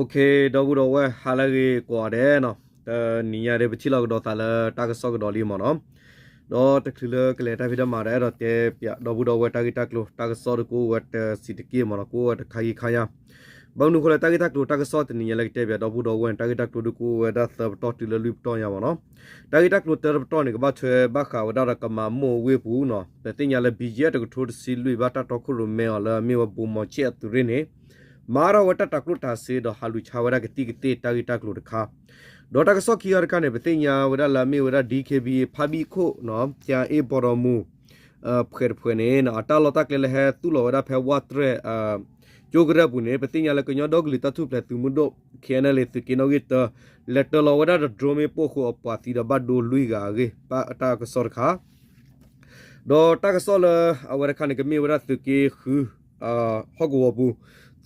ဒီပုၢ်ဒီဝဲၢ် ဟါလၢအဂ့ၤကိးဂၤဒဲးနီၤ, တနံၤညါဒ်ပထံၣ်လိာ်ကဒီးသးလၢတၢ်ကစီၣ်ကဒီးလံမ့ၢ်နီၤ, ဒီးတချုးလၢကလဲၤတၢ်ဖံးတၢ်မၤဒီး အဲၣ်ဒိးတဲပၠး ဒီပုၢ်ဒီဝဲၢ် တၢ်ဂ့ၢ်တၢ်ကျိၤတၢ်ကစီၣ်ဒ်ကအိၣ်ဝဲတဆံးတက့ၢ်မ့ၢ်နီၤ, ကအိၣ်ဝဲတခါဂ့ၤခါညါ, ဘၣ်မနုၤအဃိလဲၣ် တၢ်ဂ့ၢ်တၢ်ကျိၤတၢ်ကစီၣ်တနံၤညါလၢကတဲပၠး ဒီပုၢ်ဒီဝဲၢ်န့ၣ် တၢ်ဂ့ၢ်တၢ်ကျိၤဒ်ကအိၣ်ဝဲဒၣ်သၢပတီၢ်တုၤလၢလွံၢ်ပတီၢ်ညါမ့ၢ်နီၤ, တၢ်ဂ့ၢ်တၢ်ကျိၤတၢတပတီၢ်န့ၣ် ကဘၣ်ထွဲဘၣ်ဃးဝဲဒၣ်ဒီးကမၤမိၢ်ဝ့ၢ်ပူၤနီၤ, ပသ့ၣ်ညါလၢ ဘံၣ်ကၠံၣ်အဲၣ် တကထိတဆံလွံၢ် ဘၣ်တၢ်တီခိၣ်ရိၣ်မဲအီၤလၢအမ့ၢ်ဝဲ ဗိုလ်မှူးချစ် အသုးရ့ၣ်န့ၣ် မၤထီၣ်ဝဲတၢ်တၤကျိၣ်တၤစ့ဒီးဟးလူၤဆါဝဲဒၣ်ကသံၣ်ကသ့ၣ်တၢ်ဂ့ၢ်တၢ်ကျိၤတခါ, ဒီးတၢ်ကစီၣ်ခံခါတခါန့ၣ် ပသ့ၣ်ညါဝဲဒၣ်လၢအမ့ၢ်ဝဲဒၣ် DKBA ဖါဘံၣ်ခိၣ်နီၤ ဖၠါအ့ၣ်ပီၢ်ဒီမူၤ ဖှဲးတဖှဲးန့ၣ် အတၢ်လီၢ်တၢ်ကျဲလၢဟဲသူၣ်လီၤဝဲဒၣ်ဖဲဝၢ်တြဲၣ် ကၠိကရၢၢ်ပူၤန့ၣ် ပသ့ၣ်ညါလၢကညီဒီကလုာ်တၢ်ထူၣ်ဖျဲးသုးမုၢ်ဒိၣ် KNLA သုးက့နီၣ်ဂံၢ်တၢ လဲၤတၢၤလီၤဝဲဒၣ်ဒီး drone မ့ၣ်ပိၢ်အဃိအပှၤသံဒီးဘၣ်ဒိလွံၢ်ဂၤအဂ့ၢ် တၢ်ကစီၣ်တခါ ဒီးတၢ်ကစီၣ်လၢအဝဲတခါန့ၣ် ကမ့ၢ်ဝဲဒၣ်သုးက့ဃု ဟီၣ်ကဝီၤပူၤ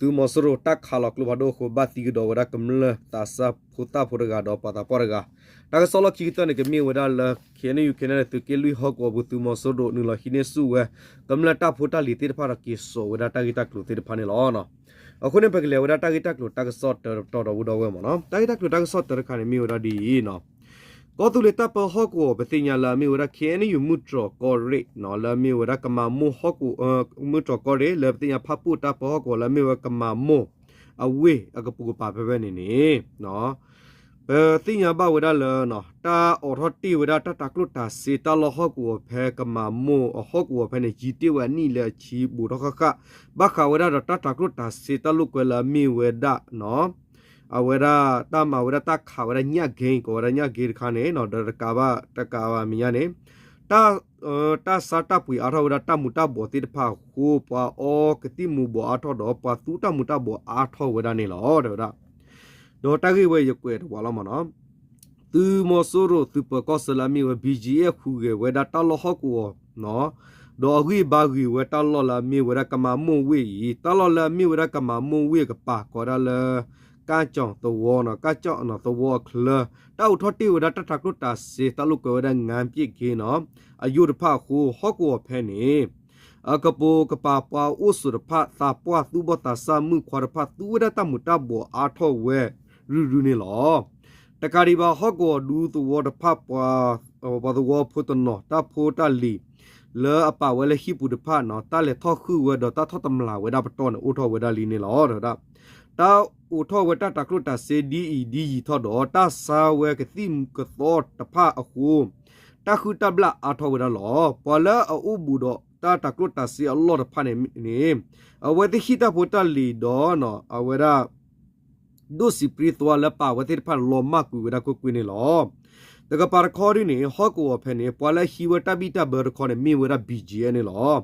သုးမီၤစိရိၤတၢ်ခးလီၤကျိဖးဒိၣ်အဃိ ဘၣ်သံကဒီးဝဲဒၣ်ကမျၢၢ်သးစၢ်ဖိသၣ်ဖိတဂၤဒီးပှၤသးပှၢ်တဂၤ, တၢ်ကစီၣ်လီၢ်ခံကတၢၢ်န့ၣ် ကမ့ၢ်ဝဲဒၣ်လၢ KNU KNLA သုးက့လွံၢ်ဟီၣ်ကဝီၤပူၤ သုးမီၤစိရိၤနုာ်လီၤဟံးန့ၢ်ဆူၣ်ဝဲ ကမျၢၢ်တၢ်ဖိတၢ်လံၤသ့ၣ်တဖၣ်ဒီးက့ၤစိာ်ဝဲဒၣ်တၢ်ဂ့ၢ်တၢ်ကျိၤသ့ၣ်တဖၣ်န့ၣ်လီၤ. အဃိန့ၣ် ပကလဲၤဝဲဒၣ်တၢ်ဂ့ၢ်တၢ်ကျိၤတၢ်ကစီၣ်တၢတပတီၢ်ဒီပုၢ်ဒီဝဲၢ်မ့ၢ်နီၤ, တၢ်ဂ့ၢ်တၢ်ကျိၤတၢ်ကစီၣ်တၢတခါန့ၣ်မ့ၢ်ဝဲဒၣ်ဒ်အံၤနီၤ ကီၢ်သူလ့ၤတၢ်ပၢဟီၣ်ကဝီၤ ပသ့ၣ်ညါလၢအမ့ၢ်ဝဲဒၣ် KNU မုၢ်တြီၤကီၢ်ရ့ၣ်နီၤ လၢအမ့ၢ်ဝဲဒၣ်ကမၤမိၢ်ဟီၣ်ကဝီၤ မုၢ်တြီၤကီၢ်ရ့ၣ် လၢပသ့ၣ်ညါဖၣ်ပူၣ်တၢ်ပၢဟီၣ်ကဝီၤလၢအမ့ၢ်ဝဲကမၤမိၢ် အဝ့ၢ်အကပိာ်ကပၤဖဲဖဲန့ၣ်န့ၣ် ပသ့ၣ်ညါဘၣ်ဝဲဒၣ်လၢ တၢ်အိးထီၣ်တ့ၢ်ဝဲဒၣ်တၢ်တၤကျိၣ်တၤစ့တၢ်လီၢ်ဟီၣ်ကဝီၤဖဲကမၤမိၢ်အဟီၣ်ကဝီၤဖဲန့ၣ် ယံာ်တ့ၢ်ဝဲအနံၣ်လၢအဆံဘူးထီၣ်ဃၣ်ဃၣ် ဘၣ်ဃးဝဲဒၣ်ဒီးတၢ်တၤကျိၣ်တၤစ့တၢ်လိာ်ကွဲလၢအမ့ၢ်ဝဲဒၣ် အဝဲဒၣ်တၢ်မၤဝဲဒၣ်တၢ်ခးဝဲဒၣ်ညၣ်က့ ကိးဝဲဒၣ်ညၣ်က့တခါန့ၣ် ဒီးတကးဘၣ်တကးဘၣ်မဲာ်ညါန့ၣ် တၢ် တၢ်ဆါတၢ်ပှ့ၤအါထီၣ်ဝဲဒၣ်တၢ်မူၤတၢ်ဘှီးသ့ၣ်တဖၣ်အဃိ ပှၤအီကသံၣ်မူၤဘှီးအါထီၣ်ဒီး ပှၤသူတၢ်မူၤတၢ်ဘှီးအါထီၣ်ဝဲဒၣ်န့ၣ်လီၤ တဲဝဲဒၣ် ဒီးတၢ်ဂ့ၢ်ဝဲယကွဲးတဝးလီၤမ့ၢ်နီၤ, သုးမီၤစိရိၤသုးပၢၤကီၢ်ဆၢလၢအမ့ၢ်ဝဲ ဘံၣ်ကၠံၣ်အဲၣ် ဃုဂဲၤဝဲဒၣ်တၢ်လီၢ်ဟီၣ်ကဝီၤ ဒီးအဂံၢ်အဘါဂ့ၤဝဲတၢ်လီၢ်လၢအမ့ၢ်ဝဲဒၣ်ကမၤမိၢ်ဝ့ၢ်အံၤ တၢ်လီၢ်လၢအမ့ၢ်ဝဲဒၣ်ကမၤမိၢ်ဝ့ၢ်အကပၤ ကိးဝဲဒၣ်လၢ ကၣ်ကၠီၣ်သဝီနီၤ ကၣ်ကၠီၣ်သဝီအချၢ တၢ်အိးထီၣ်တ့ၢ်ဝဲဒၣ်တၢ်တၤကျိၣ်တၤစ့တၢ်လိာ်ကွဲဝဲဒၣ် ငါးပြည့်က့နီၤ အယိၣ်တဖၣ်အဃိ ဟီၣ်ကဝီၤဖဲန့ၣ် အကပိာ်ကပၤပှၤအိၣ်ဆိးတဖၣ် သးပှၢ်သူၣ်ဘီၣ်သးစၢ်မုၣ်ခွါတဖၣ် သူဝဲဒၣ်တၢ်မူၤတၢ်ဘှီးအါထီၣ်ဝဲ ရုၢ်ရုၢ်န့ၣ်လီၤ. တကးဒံးဘၣ် ဟီၣ်ကဝီၤဒူသဝီတဖၣ် ပှၤသဝီဖိတနီၤ တၢ်ဖိတၢ်လံၤ လၢအပာ်ဝဲလၢဟံၣ်ပူၤတဖၣ်နီၤ တၢ်လဲၤထီၣ်ဃုာ်ဝဲဒီးတၢ်ထီၣ်တမျာ်ဝဲဒၣ်ပတီၢ်န့ၣ် အိၣ်ထီၣ်ဝဲဒၣ်လံန့ၣ်လီၤ တဲဝဲဒၣ်. တၢ်အိးထီၣ်ဝဲတၢ်တၤကျိၣ်တၤစ့ဒ်အံၤဒ်ယံာ်ထီၣ်ဒီး တၢ်ဆါဝဲကသံၣ်ကသီတဖၣ်အဃိ တၢ်ဟုၣ်တၢ်ဘျၣ်အါထီၣ်ဝဲဒၣ်လီၤ. ပှၤလၢအအိၣ်ဘူးဒီးတၢ်တၤကျိၣ်တၤစ့အလီၢ်တဖၣ်န့ၣ်န့ၣ် အဝဲသ့ၣ်ဟံၣ်တၢ်ဖိတၢ်လံၤဒီး အဝဲဒၣ် ဒိၣ်စံးပြံသွါလၢပာ်ဝဲသ့ၣ်တဖၣ်န့ၣ် လီၤမၢ်ကွံာ်ဝဲဒၣ်ကွ့ၢ်ကွ့ၢ်န့ၣ်လီၤ. တကပၤတခီဒ်န့ၣ် ဟီၣ်ကဝီၤဖဲန့ၣ် ပှၤလၢအဟံးဝဲတၢ်ဘံၣ်တၢ်ဘၢတခီန့ၣ် မ့ၢ်ဝဲဒၣ် ဘံၣ်ကၠံၣ်အဲၣ် န့ၣ်လီၤ.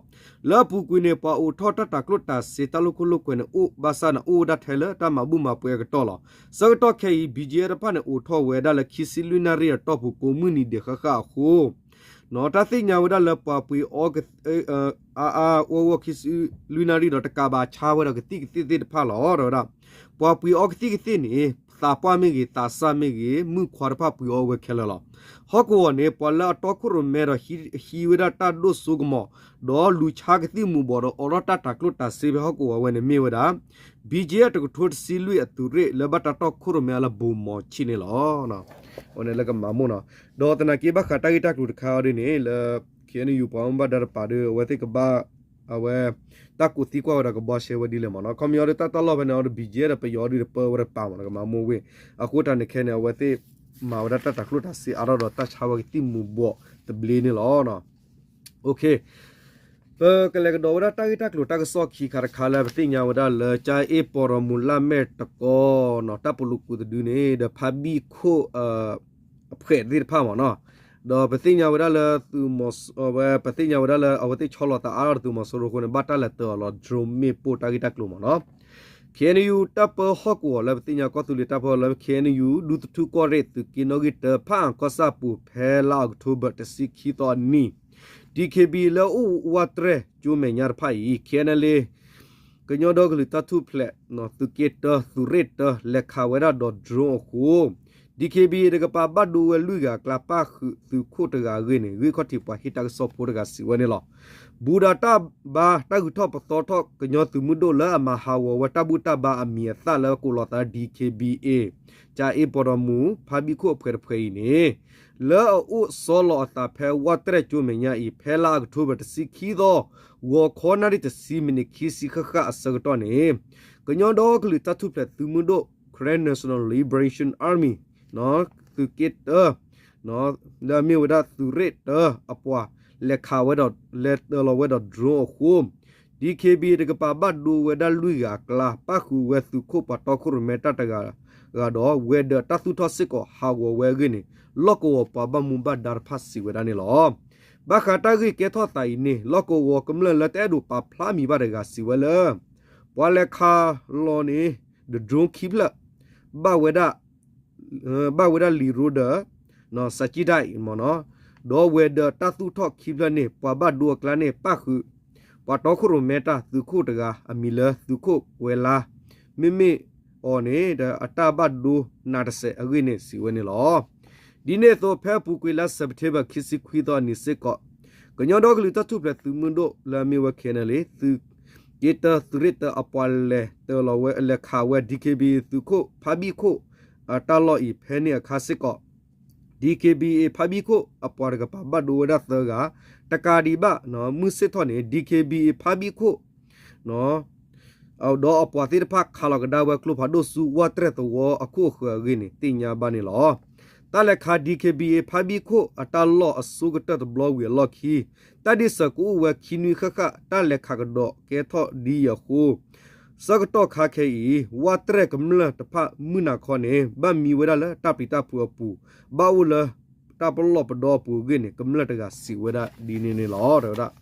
လၢအပူၤကွံာ်န့ၣ် ပှၤအိးထီၣ်တၢ်တၤကျိၣ်တၤစ့တၢ်လိာ်ခိၣ်လိာ်ကွဲန့ၣ် အိၣ်ဘၣ်ဆၣ်န့ၣ် အိၣ်ဝဲဒၣ်ထဲလၢတၢ်မၤဘူၣ်မၤပှဲၤအကတီၢ်လီၤ. ဆၢကတီၢ်ခဲအံၤ ဘံၣ်ကၠံၣ်အဲၣ် တဖၣ်န့ၣ် အိးထီၣ်ဝဲဒၣ်လၢခံဆံလွံၢ်နၣ်ရံၣ်အတီၢ်ပူၤ ကိးမုၢ်နံၤဒဲးဃၣ်ဃၣ်အဃိ တၢ်သ့ၣ်ညါဝဲဒၣ်လၢပှၤပှ့ၤအီ အါအါဂီၢ်ဂီၢ်ခံဆံလွံၢ်နၣ်ရံၣ်ဒီး တကးဘၣ်ဆါဝဲဒီးကသံၣ်ကသ့ၣ်သ့ၣ်တဖၣ်လီၤ တဲဝဲဒၣ်. ပှၤပှ့ၤအီကသံၣ်ကသ့ၣ်န့ၣ် သးပှၢ်မ့ၢ်ဂ့ၤ သးစၢ်မ့ၢ်ဂ့ၤ မုၣ်ခွါတဖၣ်ပှ့ၤအီဝဲခဲလၢာ်လီၤ. ဟီၣ်ကဝီၤန့ၣ် ပှၤလၢအတီခိၣ်ရိၣ်မဲဒီးဟံးဝဲဒၣ်တၢ်ဒိၣ်စိကမီၤ ဒီးလူၤဆါကသံၣ်မူၤဘှီးဒီးအိးထီၣ်တၢ်တၤကျိၣ်တၤစ့ဖဲဟီၣ်ကဝီၤဝဲန့ၣ်မ့ၢ်ဝဲဒၣ် ဘံၣ်ကၠံၣ်အဲၣ် တကထိတဆံလွံၢ်အသုးရ့ၣ် လၢဘၣ်တၢ်တီခိၣ်ရိၣ်မဲအီၤလၢ ဗိုလ်မှူးချစ် န့ၣ်လီၤ. အဝဲန့ၣ်လၢကမၤမိၢ်နီၤ ဒီးသနာ်က့ဘၣ်ဃးတၢ်ဂ့ၢ်တၢ်ကျိၤတခါအံၤဒ်န့ၣ် လၢ KNU ပှၤမ့ၢ်ဘၣ်ဒါတပၤဒီး အဝဲသ့ၣ်ကဘၣ် အဝဲ တၢ်ကူၣ်သံကွၢ်ဝဲဒီးကဘှီရှဲဝဲဒ်လဲၣ်မ့ၢ်နီၤ. ခီပညီဒီးတၢ်တၢ်လီၢ်ဖဲန့ၣ်အီၤဒီး ဘံၣ်ကၠံၣ်အဲၣ် ဒီးပယီၤဒုးဒီးပၢဝဲတပၤမ့ၢ်နီၤ ကမၤမိၢ်ဝ့ၢ် အဃိတၢ်န့ၣ်ခဲန့ၣ် အဝဲသ့ၣ်မၤဝဲဒၣ်တၢ်တၤကျိၣ်တၤစ့အါထီၣ်ဒီးတၢ်ဆါဝဲကသံၣ်မူၤဘှီးသဘျ့န့ၣ်လီၤ. ပကလဲၤကဒီးဝဲဒၣ်တၢ်ဂ့ၢ်တၢ်ကျိၤတၢ်ကစီၣ်ခံခါတခါလၢပသ့ၣ်ညါဝဲဒၣ်လၢ ကၠါအ့ၣ်ပီၢ်ရီမူၤလၢ်မဲာ်တကီနီၤ တၢ်ပလူၤကူးတဒုန့ၣ် ဒီးဖါဘံၣ်ခိၣ် အဖှဲးသ့ၣ်တဖၣ်မ့ၢ်နီၤ ဒီးပသ့ၣ်ညါဝဲဒၣ်လၢသုးမီၤ ဝဲ ပသ့ၣ်ညါဝဲဒၣ်လၢအဝဲသ့ၣ်ဆီလီၤသးအါထီၣ်ဒီးသုးမီၤစိရိၤအဃိန့ၣ် ဘၣ်တၢ်လဲၤတၢၤအီၤလီၤ drone မ့ၣ်ပိၢ်တၢ်ဂ့ၢ်တၢ်ကျိၤမ့ၢ်နီၤ KNU တၢ်ပၢဟီၣ်ကဝီၤလၢပသ့ၣ်ညါကီၢ်သူလ့ၤတၢ်ပၢဟီၣ်လၢ KNU ဒူသထူကီၢ်ရ့ၣ်သုးက့နီၣ်ဂံၢ်တၢ ဖးအၣ်ကီၢ်ဆၣ်ပူၤ ဖဲလါအီးကထိဘၢၣ်တဆံခံသီအနံၤ DKBA လၢအအိၣ်ဝးတြဲၣ်ကၠိမဲာ်ညါတဖၣ်အံၤ KNLA ကညီဒီကလုာ်တၢ်ထူၣ်ဖျဲး သုးက့တၢ သုးရ့ၣ်တၢ လဲၤခးဝဲဒၣ်ဒီး drone အဃိ DKBA တကပၤဘၣ်ဒိဝဲလွံၢ်ဂၤအကျါ ပၣ်ဃုာ်သုးခိၣ်တဂၤအဂ့ၢ်န့ၣ် ဂ့ၢ်ခီၣ်ထံးပှၤဟ့ၣ်တၢ်ကစီၣ်ဖိတဂၤစံးဝဲန့ၣ်လီၤ. ဘူးဒးတၢ်ဘါတၢ်ဂုၤထီၣ်ပသီထီၣ်ကညီသုးမုၢ်ဒိၣ်လၢအမၤဟးဂီၤဝဲတၢ်ဘူၣ်တၢ်ဘါအမံၤအသၣ်လၢကိးလီၤသး DKBA ကၠၤအ့ပီၤဒီးမူ ဖါဘံၣ်ခိၣ်အဖှဲးတဖှဲးအံၤန့ၣ် လၢအအိၣ်စီလီၤအသးဖဲဝၢ်တြဲၣ်ကၠိမဲာ်ညါအံၤ ဖဲလါအီးကထိဘၢၣ်တဆံခံသီ ဂီၤခီနၣ်ရံၣ်တဆံမံးနံးခံဆံဃၣ်ဃၣ်အဆၢကတီၢ်န့ၣ် ကညီဒီကလုာ်တၢ်ထူၣ်ဖျဲးသုးမုၢ်ဒိၣ် Karen National Liberation Army သုးက့တၢ လၢအမ့ၢ်ဝဲဒၣ်သုးရ့ၣ်တၢအပှၤ လဲၤခးဝဲဒီး လဲၤတၢလီၤဝဲဒီး drone အဃိ DKBA တကပၤဘၣ်ဒိဝဲဒၣ်လွံၢ်ဂၤအကျါ ပၣ်ဃုာ်ဝဲသုးခိၣ်ပှၤတီခိၣ်ရိၣ်မဲတၢ်တဂၤဂၤဒီး ဝဲၤဒၢးတၢ်သူၣ်ထီၣ်စ့ၢ်ကီးဟးဂီၤဝဲအဂ့ၢ်န့ၣ် လီၢ်ကဝီၤပှၤဘၣ်မူဘၣ်ဒါတဖၣ်စံးဝဲဒၣ်န့ၣ်လီၤ. ဘၣ်ဃးတၢ်ဂ့ၢ်ကဲထီၣ်သးအံၤန့ၣ် လီၢ်ကဝီၤကမျၢၢ်လၢတအဲၣ်ဒိးပာ်ဖျါမံၤဘၣ်တဂၤစံးဝဲလၢ ပှၤလဲၤခးလီၤန့ၣ် ဒီး drone ခံဖျၢၣ် ဘၣ်ဝဲဒၣ် ဘၣ်ဝဲဒၣ်လံာ်ရိဒီး စးကံဒၣ်အံၤမ့ၢ်နီၤ ဒီးဝဲၤဒၢးတၢ်သူၣ်ထီၣ်ခံဖျၢၣ်န့ၣ် ပှၤဘၣ်ဒိအကျါန့ၣ် ပၣ်ဃုာ် ပှၤတီခိၣ်ရိၣ်မဲတၢ်သုးခိၣ်တဂၤ အမံၤလၢသုးခိၣ်ကွဲၤလါ မ့မ့ၢ်အီၤန့ၣ်ဒီး အတၢ်ဘၣ်ဒိနးတစဲးအဂ့ၢ်န့ၣ် စံးဝဲန့ၣ်လီၤ. ဒ်န့ၣ်အသိး ဖဲအပူၤကွံာ်လါစဲးပထ့ဘၢၣ် ခံဆံခွံသီအနံၤစ့ၢ်ကီး ကညီဒီကလုာ်တၢ်ထူၣ်ဖျဲးသုးမုၢ်ဒိၣ်လၢအမ့ၢ်ဝဲ ခဲနလ့ သုးက့တၢ သုးရ့ၣ်တၢအပှၤလဲၤတၢလီၤဝဲ လဲၤခးဝဲ DKBA သုးခိၣ်ဖါဘံၣ်ခိၣ် တၢ်လီၢ်အံၤ ဖဲန့ၣ်အခါစ့ၢ်ကီး DKBA ဖါဘံၣ်ခိၣ်အပှၤတကပၤဘၣ်ဒိဝဲဒၣ်သၢဂၤ တကးဒံးဘၣ် မုၢ်ဆ့ၣ်ထီၣ်န့ၣ် DKBA ဖါဘံၣ်ခိၣ် ဒီးအပှၤသ့ၣ်တဖၣ်ခးလီၤကဒါဝဲကျိဖးဒိၣ်ဆူဝၢ်တြဲၣ်သဝီအခိၣ်အဃၢၤအဂ့ၢ်န့ၣ် သ့ၣ်ညါဘၣ်န့ၣ်လီၤ. တၢ်လဲၤခး DKBA ဖါဘံၣ်ခိၣ်အတၢ်လီၢ်အဆိကတၢၢ်တဘျီဝံၤအလီၢ်ခံ တၢ်ဒ့စၢၤကအိၣ်ဝဲခံနွံဃၣ်ဃၣ် တၢ်လဲၤခးကဒီးကဲထီၣ်ဒ်အံၤအဃိ ဆၢကတီၢ်ခါခဲအံၤ ဝၢ်တြဲၣ်ကမျၢၢ်တဖၣ်မုၢ်နၤခီန့ၣ် ဘၣ်မံဝဲဒၣ်လၢတၢ်ပျံၤတၢ်ဖုးအပူၤ ဘၣ်အိၣ်လၢတၢ်ပလီၢ်ပဒီအပူၤအဂ့ၢ်န့ၣ် ကမျၢၢ်တဂၤစံးဝဲဒၣ်ဒ်န့ၣ်န့ၣ်လီၤ. တဲဝဲဒၣ်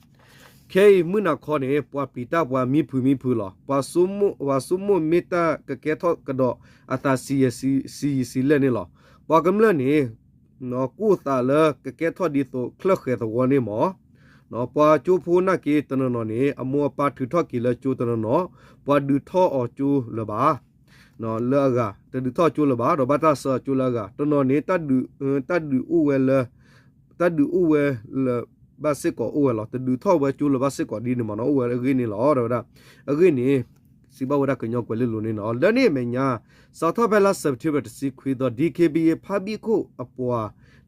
ခဲအံၤမုၢ်နၤခီန့ၣ် ပှၤပျံၤတၢ်ပှၤမံဖုးမံဖုးလီၤ. ပှၤဆိကမိၣ်မ့ၢ်တၢ်ကကဲထီၣ်ကဒီးအသးဆံးယံာ်ဆံးလဲၣ်န့ၣ်လီၤ. ပှၤကမျၢၢ်န့ၣ် ကိၢ်သးလၢကကဲထီၣ်ဒ်သိးချၢၣ်ဃဲၤသဝီန့ၣ်မ့ၢ် ပှၤကၠိဖိနာ်က့ၤတနီၤနီၤန့ၣ် အမိၢ်အပၢ်ထုးထီၣ်က့ၤလၢကၠိတနီၤနီၤ ပှၤဒုးထီၣ်အီၤကၠိလၢၤဘၣ် လၢအဂၤ တဒုးထီၣ်ကၠိလၢၤဘၣ် ဒီးဘၣ်တၢ်ဆှၢအကၠိလၢအဂၤ တနီၤန့ၣ် တၢ်ဒုးအိၣ်ဝဲလၢ တၢ်ဒုးအိၣ်ဝဲလၢၤဘၣ်စ့ၢ်ကီးအိၣ်ဝဲလီၤ. တဒုးထီၣ်ဝဲကၠိလၢၤဘၣ်စ့ၢ်ကီးဒ်န့ၣ်မ့ၢ်နီၤ အိၣ်ဝဲအဂ့ၢ်န့ၣ်လီၤ တဲဝဲဒၣ်. အဂ့ၢ်န့ၣ် စံးဘၣ်ဝဲဒၣ်ကညီကွဲၤလ့လိၤန့ၣ်နီၤ လၢန့ၣ်အမဲာ်ညါ စးထီၣ်ဖဲလါစဲးပထ့ဘၢၣ်တဆံခွံသီ DKBA ဖါဘံၣ်ခိၣ်အပှၤ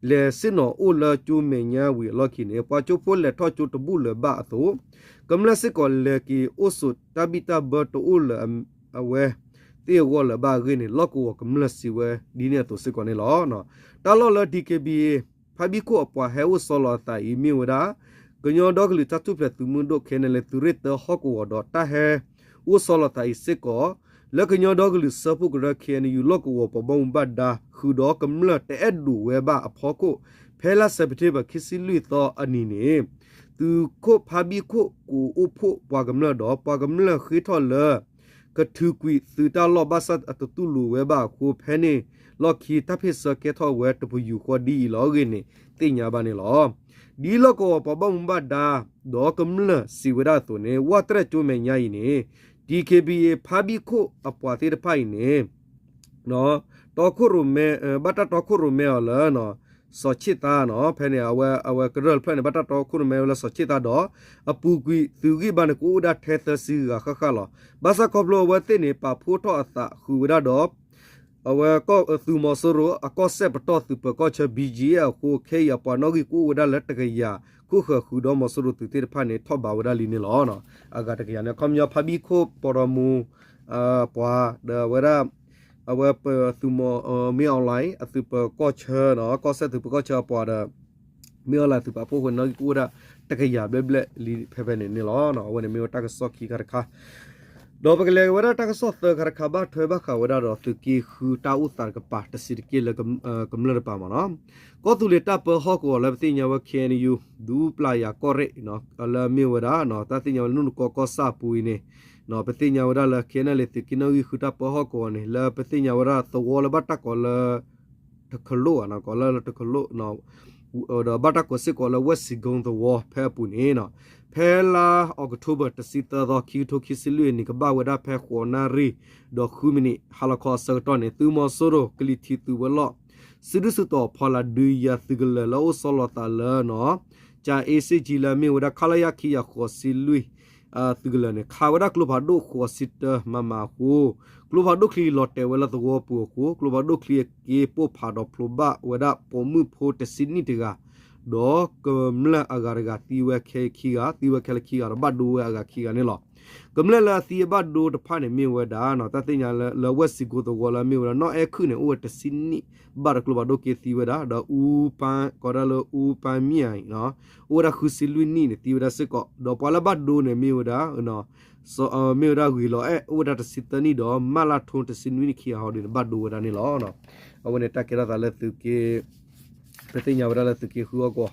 လဲၤဆ့ၣ်နီၤအိၣ်လၢကၠိမဲာ်ညါဝံၤအလီၢ်ခံန့ၣ် ပှၤကၠိဖိလဲၤထီၣ်ကၠိတဘူၣ်လၢၤဘၣ်အသိး ကမျၢၢ်စ့ၢ်ကီးလဲၤက့ၤအိၣ်ဆိးတၢ်ဘံၣ်တၢ်ဘၢတအိၣ်လၢၤအဝဲသ့ၣ်အဂီၢ်လၢၤဘၣ်အဂ့ၢ်န့ၣ် လီၢ်ကဝီၤကမျၢၢ်စံးဝဲဒ်န့ၣ်အသိးစ့ၢ်ကီးန့ၣ်လီၤ. တၢ်လီၢ်လၢ DKBA ဖါဘံၣ်ခိၣ်အပှၤဟဲအိၣ်စီလီၤအသးအံၤမ့ၢ်ဝဲဒၣ် ကညီဒီကလုာ်တၢ်ထူၣ်ဖျဲးသုးမုၢ်ဒိၣ် ခဲနလ့ သုးရ့ၣ်တၢဟီၣ်ကဝီၤဒီးတၢ်ဟဲအိၣ်စီလီၤသးအံၤစ့ၢ်ကီး လၢကညီဒီကလုာ်စၢဖှိၣ်ကရၢ KNU လီၢ်ကဝီၤပှၤဘၣ်မူဘၣ်ဒါ ဃုာ်ဒီးကမျၢၢ်တအဲၣ်ဒိးဝဲဘၣ်အဖီခိၣ် ဖဲလါစဲးပထ့ဘၢၣ် ခံဆံလွံၢ်သီအနံၤန့ၣ် သုးခိၣ်ဖါဘံၣ်ခိၣ်ကိးအိၣ်ဖှိၣ်ပှၤကမျၢၢ်ဒီး ပှၤကမျၢၢ်ဃ့ထီၣ်လၢ ကထုးကွံာ်သုးတၢ်လီၢ်ဘၣ်ဆၣ်အတတူၢ်လိာ်ဝဲဘၣ်အဃိ ဖဲန့ၣ်လီၢ်ခံတၢ်ဖ့ၣ်ဆၢကဲထီၣ်ဝဲတပယူာ်ဃီဒ်အံၤလီၤအဂ့ၢ်န့ၣ် သ့ၣ်ညါဘၣ်န့ၣ်လီၤ. ဒ်လီၢ်ကဝီၤပှၤဘၣ်မူဘၣ်ဒါ ဒီးကမျၢၢ်စံးဝဲဒၣ်အသိးန့ၣ် ဝၢ်တြဲၣ်ကၠိမဲာ်ညါအံၤန့ၣ် DKBA ဖါဘံၣ်ခိၣ်အပှၤသ့ၣ်တဖၣ်အံၤန့ၣ် တီခိၣ်ရိၣ်မဲ ဘၣ်တၢ်တီခိၣ်ရိၣ်မဲအီၤလၢ စီၤဆ့ၣ်သါနီၤ ဖဲန့ၣ် အဝဲကရၢၢ်တဖျၢၣ်န့ၣ် ဘၣ်တၢ်တီခိၣ်ရိၣ်မဲဝဲလၢစီၤဆ့ၣ်သါဒီး အပူၤကွံာ်သုးဂံၢ်ဘါန့ၣ် ကအိၣ်ဝဲဒၣ်ထဲသၢဆံဂၤဃၣ်ဃၣ်လီၤ. ဘၣ်ဆၣ်ခီဖျိအဝဲသ့ၣ်န့ၣ် ပာ်ဖှိၣ်ထီၣ်အသးဃုာ်ဝဲဒၣ်ဒီး အဝဲသုးမီၤစိရိၤအကီၢ်စဲၣ်ပတီၢ်သုးပၢၤကီၢ်ဆၢ ဘီကၠံအဃိ ခဲအံၤအပှၤနီၣ်ဂံၢ်ကအိၣ်ဝဲဒၣ်လၢတကယၤ ခိၣ်ဃၢၤဃုာ်ဒီးမီၤစိရိၤသုးသ့ၣ်တဖၣ်န့ၣ် ထီၣ်ဘးဝဲဒၣ်လံန့ၣ်လီၤ. အဂၤတကယၤန့ၣ် ခီပညီဖါဘံၣ်ခိၣ်ပီၤဒီမူ ပှၤဒီးဝဲဒၣ် အဝဲသုးမီၤ မင်းအောင်လှိုင် အသုးပၢၤကီၢ်ဆၢနီၤ ကီၢ်စဲၣ်သုးပၢၤကီၢ်ဆၢအပှၤဒီး မင်းအောင်လှိုင် သုးပာ်ဖှိၣ်ဃုာ်နီၣ်ဂံၢ်ကအိၣ်ဝဲဒၣ် တကယၤဘျဲၣ်ဘျဲၣ်လံဖဲဖဲန့ၣ်န့ၣ်လီၤ. အဝဲန့ၣ်မ့ၢ်ဝဲတၢ်ကစီၣ်ခံခါတခါ ဒီးပကလဲၤဝဲဒၣ်တၢ်ကစီၣ်သၢခါတခါ ဘၣ်ထွဲဘၣ်ဃးဝဲဒၣ်ဒီးသုးက့ဃုတၢ်အိၣ်သးတကပၤတဆံးတက့ၢ်လၢကမျၢၢ်တကပၤမ့ၢ်နီၤ ကီၢ်သူလ့ၤတၢ်ပၢဟီၣ်ကဝီၤလၢပသ့ၣ်ညါဝဲ KNU ဒူပျၢ်ယၤကီၢ်ရ့ၣ် လၢမ့ၢ်ဝဲဒၣ် တၢ်သ့ၣ်ညါဝဲလၢနူၢ်နကီကီၢ်ဆၣ်အပူၤအံၤန့ၣ် ပသ့ၣ်ညါဝဲဒၣ်လၢ ခဲနလ့ သုးက့နီၣ်ဂံၢ်ဃုတၢ်ပၢဟီၣ်ကဝီၤန့ၣ် လၢပသ့ၣ်ညါဝဲဒၣ်သဝီလၢဘၣ်တၢ်ကိးလၢ တခလိၣ် ကိးလၢတခလိၣ် ဒီးဘၣ်တၢ်ကိးစ့ၢ်ကီးလၢ ဝဲၢ်စံၣ်ကိသဝီဖဲအပူၤန့ၣ် ဖဲလါအီးကထိဘၢၣ် တဆံသၢသီ ခံကထိခံဆံလွံၢ်အနံၣ် ကဘၣ်ဝဲဒၣ်ဖဲဃိးနၣ်ရံၣ် ဒီးဃုမံးနံး ဟါလီၤခီအဆၢကတီၢ်န့ၣ် သုးမီၤစိရိၤကလံၤထံးသုးဝဲၤလီၢ် စုဒုၣ်စုတီၤဖီလာ်ဒုးယၤသုးကလၢၤလၢအအိၣ်ဆီလီၤသးလၢ ကၠၤအ့စ့ၣ်ကၠံလၢအမ့ၢ်ဝဲဒၣ် ခလရ ခံကယၤဃိးဆံလွံၢ် သုးကလၢၤန့ၣ် ခးဝဲဒၣ်ကျိဖးဒိၣ်ဃိးဆံတၢမးမးအဃိ ကျိဖးဒိၣ်ချံလီၤတဲာ်ဝဲလၢသဝီပူၤအဃိ ကျိဖးဒိၣ်ချံအက့ပိၢ်ဖးဒီးဖျိးဘၣ်ဝဲဒၣ်ပိာ်မုၣ်ဖိတဆံနံၣ်တဂၤ ဒီးကမျၢၢ်အဂၤတဂၤသံဝဲခဲခံဂၤ သံဝဲခဲလၢာ်ခံဂၤဒီးဘၣ်ဒိဝဲအဂၤခံဂၤန့ၣ်လီၤ. ကမျၢၢ်လၢအသံအဘၣ်ဒိတဖၣ်န့ၣ်မ့ၢ်ဝဲဒၣ် တၢ်သ့ၣ်ညါလၢ လၢဝဲၢ်စံကိသဝီလၢအမ့ၢ်ဝဲဒၣ် နီၣ်အဲၣ်ခုၣ်န့ၣ် အိၣ်ဝဲတဆံနံၣ်ဘၣ်ဒီးကျိဖးဒိၣ်က့သံဝဲဒၣ် ဒီးအူပၢ် ကိးဒၣ်လၢအူပၢ်မံၣ်အံၤ အိၣ်ဝဲဒၣ်ဃုဆံလွံၢ်နံၣ်န့ၣ် သံဝဲဒၣ်စ့ၢ်ကီး ဒီးပှၤလၢဘၣ်ဒိန့ၣ်မ့ၢ်ဝဲဒၣ် မ့ၢ်ဝဲဒၣ်ဂ့ၤလီၤအဲၣ် အိၣ်ဝဲဒၣ်တဆံသၢနံၣ်ဒီး မၢ်လၢ်ထိတဆံနွံနံၣ်ခံဂၤဟီဒ်န့ၣ် ဘၣ်ဒိဝဲဒၣ်န့ၣ်လီၤ. အဝဲန့ၣ်တၢ်ကဲထီၣ်သးလၢသုးက့ ပသ့ၣ်ညါဝဲဒၣ်လၢသုးက့ဃုဟီၣ်ကဝီၤ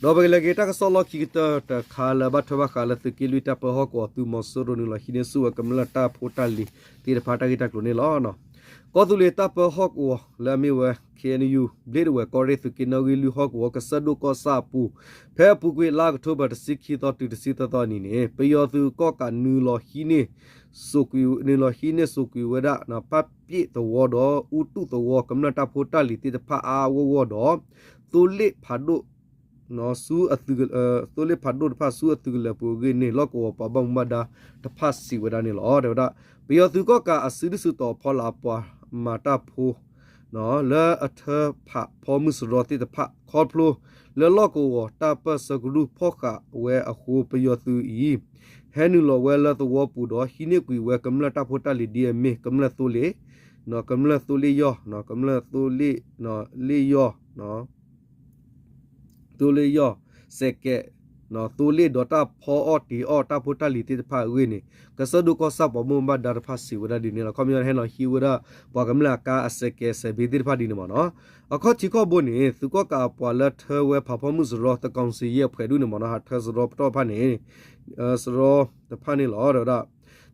ဒီးပကလဲၤက့ၤတၢ်ကစီၣ်လီၢ်ခံကတၢၢ်တခါလၢဘၣ်ထွဲဘၣ်ဃးလၢသုးက့လွံၢ်တၢ်ပၢဟီၣ်ကဝီၤ သုးမီၤစိရိၤနုာ်လီၤဟံးန့ၢ်ဆူၣ်ဝဲကမျၢၢ်တၢ်ဖိတၢ်လံၤသ့ၣ်တဖၣ်တၢ်ဂ့ၢ်တၢ်ကျိၤန့ၣ်လီၤ. ကီၢ်သူလ့ၤတၢ်ပၢဟီၣ်ကဝီၤလၢအမ့ၢ်ဝဲ ခ့ၣ်အဲၣ်ယူၣ် ဘျ့းဒဝဲၢ်ကီၢ်ရ့ၣ်သုးက့နီၣ်ဂံၢ်လွံၢ်ဟီၣ်ကဝီၤ ကစၢၢ်ဒိၣ်ကီၢ်ဆၣ်အပူၤ ဖဲအပူၤကွံာ်လါအီးကထိဘၢၣ်တဆံခံသီတုၤတဆံသၢသီအနံၤန့ၣ် ပယီၤသုးကီၣ်ကးနုာ်လီၤဟံးန့ၢ် နုာ်လီၤဟံးန့ၢ်စိာ်ကွံာ်ဝဲဒၣ် ဖၣ်ပျ့ၣ်သဝီဒီးအူတူၣ်သဝီ ကမျၢၢ်တၢ်ဖိတၢ်လံၤသ့ၣ်တဖၣ်အါအါဂီၢ်ဂီၢ်ဒီး သိလ့ၣ်ဖးဒိၣ် သိလ့ၣ်ဖးဒိၣ်တဖၣ်ဆူအသုးကလၢၤပူၤအဂ့ၢ်န့ၣ် လီၢ်ကဝီၤပှၤဘၣ်မူဘၣ်ဒါတဖၣ်စံးဝဲဒၣ်န့ၣ်လီၤ. တဲဝဲဒၣ် ပယီၤသုးကီၣ်ကးအစုဒုၣ်စုတီၤဖီလာ်အပှၤမၤတၢ်ဖိ လၢအထၢဖးဖီမုၢ်စရီသ့ၣ်တဖၣ် ခီဖျိလၢလီၢ်ကဝီၤတၢ်ပၢၢ်ဆၢကရူၢ်ဖီၣ်ဃာ်ဝဲအဃိ ပယီၤသုးအံၤ ဟဲနုာ်လီၤဝဲလၢသဝီပူၤဒီး ဟံးန့ၢ်ကွံာ်ဝဲကမျၢၢ်တၢ်ဖိတၢ်လံၤဒ်အမ့ၢ် ကမျၢၢ်သိလ့ၣ် ကမျၢၢ်သိလ့ၣ်ယီၢ် ကမျၢၢ်သိလ့ၣ် လ့ၣ်ယီၢ် သိလ့ၣ်ယီၢ် စဲးကဲး သိလ့ၣ်ဒီးတၢ်ဖီအီၣ်တ့ၤအီၣ်တၢ်ဖိတၢ်လံၤသ့ၣ်တဖၣ်အဂ့ၢ်န့ၣ် ကစၢၢ်ဒိၣ်ကီၢ်ဆၣ်ပှၤဘၣ်မူဘၣ်ဒါတဖၣ်စံးဝဲဒၣ်ဒ်န့ၣ်လီၤ. ခီပညီဟဲလီၤဟံးဝဲဒၣ် ပှၤကမျၢၢ်အကါအစဲးကဲးစဲးဘ့သ့ၣ်တဖၣ်ဒ်န့ၣ်မ့ၢ်နီၤ. အခီၣ်ထံးခီၣ်ဘိန့ၣ် သုးကီၣ်ကးအပှၤလၢထၢဝဲဖးဖီမုၢ်စရီ သကောင်စီ ယဲၢ်ဖှဲးဒူၣ်န့ၣ်မ့ၢ်နီၤ ဟးထၢစရီပတီၢ်တဖၣ်န့ၣ် စရီတဖၣ်န့ၣ်လီၤ. တဲဝဲဒၣ်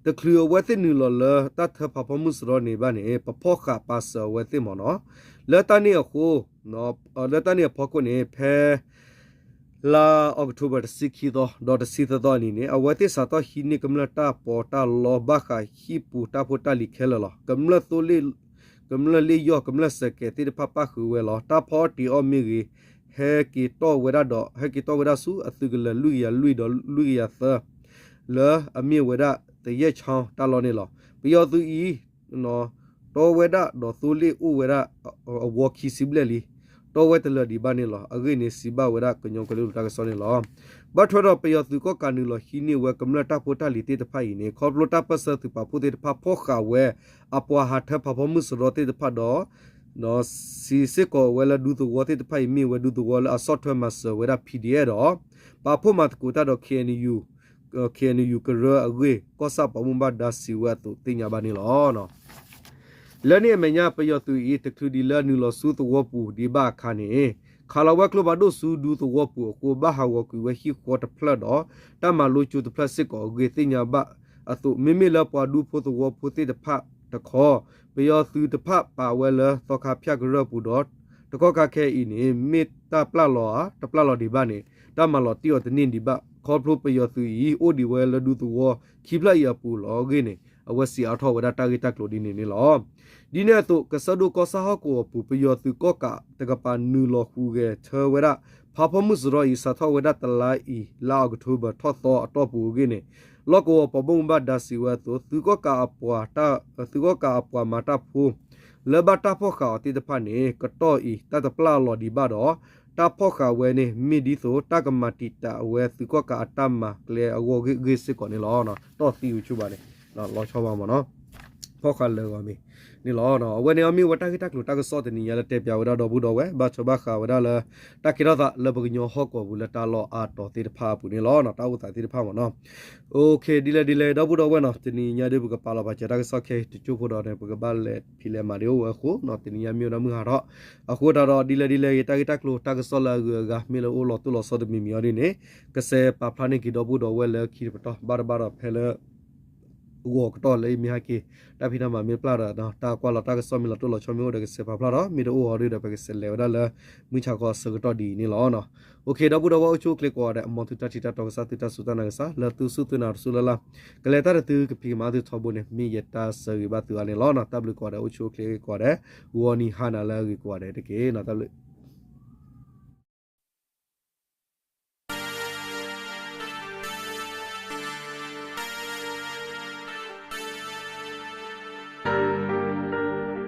တချုးအဝဲသ့ၣ်နုာ်လီၤလၢတၢ်ထၢဖးဖီမုၢ်စရီန့ၣ်ဘၣ်န့ၣ် ပဖီၣ်ဃာ်ပာ်စၢၤအဝဲသ့ၣ်မ့ၢ်နီၤ. လၢတၢ်န့ၣ်အဃိ လၢတၢ်န့ၣ်အဖီခိၣ်န့ၣ် ဖဲ လါအီးကထိဘၢၣ်တဆံခံသီ ဒီးတဆံသၢသီအနံၤန့ၣ် အဝဲသ့ၣ်စးထီၣ်ဟံးန့ၢ်ကမျၢၢ်တၢ်ပီးတၢ်လီဘၣ်ဃးဟံၣ်ပူၤတၢ်ဖိတၢ်လံၤခဲလၢာ်လီၤ. ကမျၢၢ်သိလ့ၣ် ကမျၢၢ်လ့ၣ်ယီၢ် ကမျၢၢ်စဲးကဲးသ့ၣ်တဖၣ်ပၣ်ဃုာ်ဝဲလီၤ. တၢ်ဖီအီၣ်တ့ၤအီၣ်မ့ၢ်ဂ့ၤ ဟဲက့ၤတီၢ်ဝဲဒၣ်ဒီး ဟဲက့ၤတီၢ်ဝဲဒၣ်ဆူအသုးကလၢၤလွံၢ်ကယၤလွံၢ်ဒီးလွံၢ်ကယၤသၢ လၢအမ့ၢ်ဝဲဒၣ်သယဲၢ်ဆီတၢ်လီၢ်န့ၣ်လီၤ. ပယီၤသုးအံၤ တီၢ်ဝဲဒၣ်ဒီးသိလ့ၣ်အိၣ်ဝဲဒၣ် အဝီခံဆံဘျဲၣ်လံ. တီၢ်ဝဲတလၢာ်ဒံးဘၣ်န့ၣ်လီၤ. အဂ့ၢ်န့ၣ်စံးဘၣ်ဝဲဒၣ်ကညီကလုာ်တၢ်ကစီၣ်န့ၣ်လီၤ. ဘၣ်ထွဲဒီးပယီၤသုးကီၣ်ကးနုာ်လီၤဟံးန့ၢ်ဝဲကမျၢၢ်တၢ်ဖိတၢ်လံၤသ့ၣ်တဖၣ်အံၤန့ၣ် ခီဖျိတၢ်ပၢၢ်ဆၢသုးပာ်ဖှိၣ်သ့ၣ်တဖၣ်ဖီၣ်ဃာ်ဝဲ အပှၤဟးထၢဖးဖီမုၢ်စရီသ့ၣ်တဖၣ်ဒီး စံးစ့ၢ်ကီးဝဲလၢဒူသဝီသ့ၣ်တဖၣ်အံၤမ့ၢ်ဝဲဒူသဝီလၢအဆီၣ်ထွဲမၤစၢၤဝဲဒၣ် P D F ဒီး ပာ်ဖှိၣ်မၤသကိးတၢ်ဒီး K N U K N U ကရၢအဂ့ၢ် ကီၢ်ဆၣ်ပှၤဘၣ်မူဘၣ်ဒါစံးဝဲအသိးသ့ၣ်ညါဘၣ်န့ၣ်လီၤ. လၢန့ၣ်အမဲာ်ညါ ပယီၤသုးအံၤ တချုးဒံးလၢနုာ်လီၤဆူသဝီပူၤဒံးဘၣ်အခါန့ၣ် ခးလီၤဝဲကျိဖးဒိၣ်ဆူဒူသဝီပူၤအဃိ ဘၣ်ဟးဂီၤကွံာ်ဝဲဟံၣ်ဃီတဖျၢၣ်ဒီး တၢ်မၤလိကၠိတဖျၢၣ်စ့ၢ်ကီးအဂ့ၢ်သ့ၣ်ညါဘၣ်အသိး မ့မ့ၢ်လၢပှၤဒူဖိသဝီဖိသ့ၣ်တဖၣ်တခီ ပယီၤသုးတဖၣ်ပာ်ဝဲလၢသီခါဖၠၣ်ကရၢၢ်ပူၤဒီး တကီၢ်ခါခဲအံၤန့ၣ် မ့ၢ်တၢ်ပျၢ်လီၤဧါ တပျၢ်လီၤဒံးဘၣ်န့ၣ် တၢ်မၤလီၤတံၢ်အီၤတန့ၢ်ဒံးဘၣ် ခီဖျိပယီၤသုးအံၤ အိၣ်ဒံးဝဲလၢဒူသဝီခံဖျၢၣ်အံၤအပူၤလီၤအဂ့ၢ်န့ၣ် အဝဲစံးအါထီၣ်ဝဲဒၣ်တၢ်ဂ့ၢ်တၢ်ကျိၤဒ်န့ၣ်န့ၣ်လီၤ. ဒ်န့ၣ်အသိး ကစၢၢ်ဒိၣ်ကီၢ်ဆၣ်ဟီၣ်ကဝီၤပူၤ ပယီၤသုးကီၣ်ကးတကပၤနုာ်လီၤဟူးဂဲၤထၢဝဲဒၣ် ဖးဖီမုၢ်စရီအံၤ စးထီၣ်ဝဲဒၣ်တလါအံၤ လါအီးကထိဘၢၣ်ထီၣ်သီအတီၢ်ပူၤအဂ့ၢ်န့ၣ် လီၢ်ကဝီၤပှၤဘၣ်မူဘၣ်ဒါစံးဝဲအသိး သုးကီၣ်ကးအပှၤ သုးကီၣ်ကးအပှၤမၤတၢ်ဖိ လၢဘၣ်တၢ်ဖီၣ်ဃာ်အီၤသ့ၣ်တဖၣ်န့ၣ် ကတီၢ်အံၤ တၢ်တပျၢ်လီၤဒံးဘၣ်ဒီး တၢ်ဖီၣ်ဃာ်ဝဲန့ၣ် မ့ၢ်ဒ်သိးတၢ်ကမၤတံာ်တာ်ဝဲသုးကီၣ်ကးအတၢ်မၤကျဲအဂီၢ်ဂ့ၢ်စ့ၢ်ကီးန့ၣ်လီၤ. တီၢ်သံဝဲဆူၣ်ဘၣ်န့ၣ် လီၤဆီဘၣ်မ့ၢ်နီၤ ဖီၣ်ဃာ်လၢာ်ဂီၤမ့ၢ်န့ၣ်လီၤ. အဝဲန့ၣ်အမ့ၢ်ဝဲတၢ်ဂ့ၢ်တၢ်ကျိၤတၢ်ကစီၣ်တနံၤညါလၢတဲပၠးဝဲဒၣ်ဒီပုၢ်ဒီဝဲၢ် ဘၣ်ထွဲဘၣ်ဃးဝဲဒၣ်လၢ တၢ်ကဲထီၣ်သးလၢပကညီဟီၣ်ကဝီၤပူၤလၢတၢ်လီၢ်အါတီၤသ့ၣ်တဖၣ်အပူၤန့ၣ်လီၤ. တၢ်အိၣ်သးသ့ၣ်တဖၣ်မ့ၢ်နီၤ. ဒ်လဲၣ်ဒ်လဲၣ် ဒီပုၢ်ဒီဝဲၢ်နီၤ တနံၤညါဒ်ပကပာ်လီၤပာ်စၢၤတၢ်ကစီၣ်ခဲအံၤတကၠိၢ်ဖိဒီးန့ၣ် ပကဘၣ်လဲၤဖံးလဲၤမၤဒံးအိၣ်ဝဲအဃိနီၤ တနံၤညါမ့ၢ်ဝဲဒၣ်မုၢ်ဟါထီၣ် အဃိသတးဒီးဒ်လဲၣ်ဒ်လဲၣ်ဂ့ၤ တၢ်ဂ့ၢ်တၢ်ကျိၤတၢ်ကစီၣ်လၢအဂုၤအဂၤ မ့ၢ်လၢအိၣ်လီၤတိၢ်လီၤဆီတမံၤမံၤအီၤဒ်န့ၣ် ကစဲးပာ်ဖျါန့ၢ်က့ၤဒီပုၢ်ဒီဝဲၢ်လၢခံတပတီၢ် ဘၣ်တဘၣ်ဒီးဖဲလၢ ဂီၤကတီၢ်လၢအံၤမ့ၢ်ဟဲက့ၤ တၢ်ဖံးတၢ်မၤမ့ၢ်တဖျါဒီး တၢ်ကွၢ်လီၤတၢ်ကစီၣ်မ့ၢ်လီၤတိၢ်လီၤဆီမ့ၢ်အိၣ်ဒီးကစဲးဖးဖျါဒီး မ့ၢ်တအိၣ်အီၤဒီး ပကစးလဲၤဝဲဒၣ်လၢ မုၢ်ဆါခီအဆၢကတီၢ်ဒ်အံၤန့ၣ်လီၤ. ဒီပုၢ်ဒီဝဲၢ်အိၣ်ဆူၣ်အိၣ်ချ့ကိးဂၤဒဲး မ်သုတၢ်ထံၣ်တၢ်တီကစၢ် သုတၢ်စူၢ်တၢ်နာ်ကစၢ် လၢသုစူၢ်သုနာ်တစူၢ်လၢ်လၢ် ကလဲၤတၢ်ဒီးသုကဖံးကမၤသုထီဘိန့ၣ် မ့ၢ်ယတၢ်ဆၢဂ့ၤဘၣ်သုအါန့ၣ်လီၤ. တၢ်ဘျုးကိးဂၤဒဲး အိၣ်ဆူၣ်အိၣ်ချ့ကိးဂၤဒဲး ဂီၤနံၤဟါနၤလၢအဂ့ၤကိးဂၤဒဲးတက့ၢ်. တၢ်ဘျုး